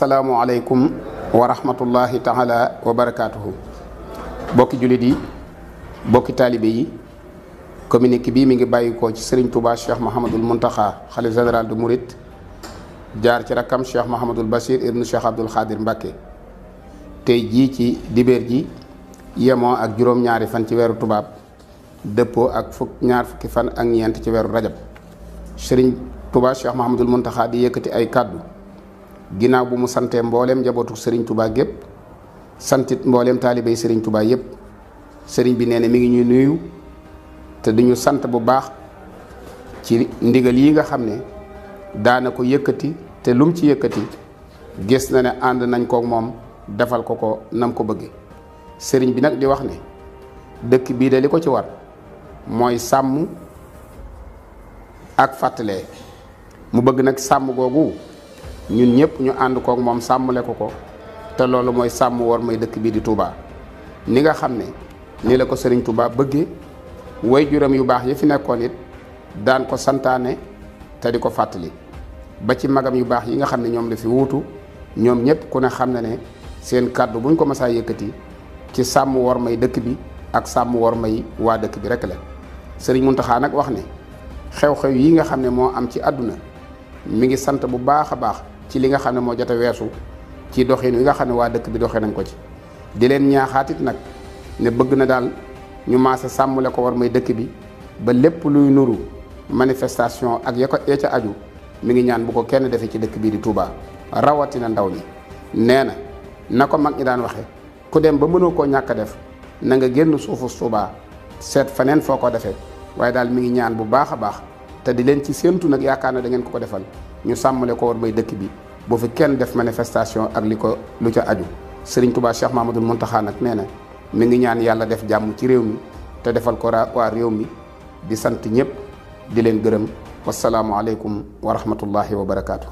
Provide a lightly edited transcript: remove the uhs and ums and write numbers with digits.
asalaamualeykum wa rahmatullahi taala wa barakaatuhu. bokki jullit yi, bokki taalibe yi, communiqué bii mi ngi bàyyikoo ci Serigne Touba Cheikh Mahamadul Muntaxa xalif général de Mouride, jaar ci rakkam Cheikh Mahamadul Bachir ibnu Cheikh Abdoul Khadir Mbacké. tey jii ci dibeer ji yemoo ak juróom-ñaari fan ci weeru tubaab, dëppoo ak ñaar fukki fan ak ñeent ci weeru rajab. Serigne Touba Cheikh Mahamadul Muntaxa di yëkkati ay kàddu ginnaaw bu mu santee mbooleem njabootu Serigne Touba gépp, santit mbooleem taalibey Serigne Touba yépp. Serigne bi nee na mi ngi ñuy nuyu te duñu sant bu baax ci ndigal yi nga xam ne daana ko yëkkati, te lum ci yëkkati gis na ne ànd nañ kook moom defal ko nam ko bëgge. Serigne bi nag di wax ne dëkk bii de li ko ci war mooy sàmm ak fàttalee. mu bëgg nag sàmm googu ñun ñëpp ñu ànd kook moom sàmmle ko te loolu mooy sàmm war may dëkk bii di Touba. ni nga xam ne ni la ko Serigne Touba bëggee, way juram yu baax yi fi nekkoon it daan ko santaane te di ko fàttali, ba ci magam yu baax yi nga xam ne ñoom la fi wuutu, ñoom ñëpp ku ne xam na ne seen kàddu buñ ko masaa yëkkati ci sàmm war may dëkk bi ak sàmm war may waa dëkk bi rek la. Serigne Mountakha nag wax ne xew-xew yi nga xam ne moo am ci àdduna mi ngi sant bu baax a baax ci li nga xam ne moo jot a weesu ci doxin wi nga xam ne waa dëkk bi doxee nañ ko ci. di leen ñaaxaatit nag ne bëgg na daal ñu maase sàmmule ko war may dëkk bi ba lépp luy nuru manifestation ak ya ca aju mi ngi ñaan bu ko kenn defee ci dëkk bii di Touba, rawatina ndaw ñi. nee na ko mag ñi daan waxe ku dem ba mënoo koo ñàkk a def na nga génn suufu Touba seet faneen foo ko defee, waaye daal mi ngi ñaan bu baax a baax te di leen ci séentu nag yaakaar na da ngeen ko defal ñu sàmmale ko war may dëkk bi bu fi kenn def manifestation ak lu ca aju. Serigne Touba Cheikh Mahamadul Muntaxa nag nee na mi ngi ñaan yàlla def jàmm ci réew mi te defal ko waa réew mi. di sant ñëpp di leen gërëm. wasalaamualeykum wa rahmatullahi wa barakaatu.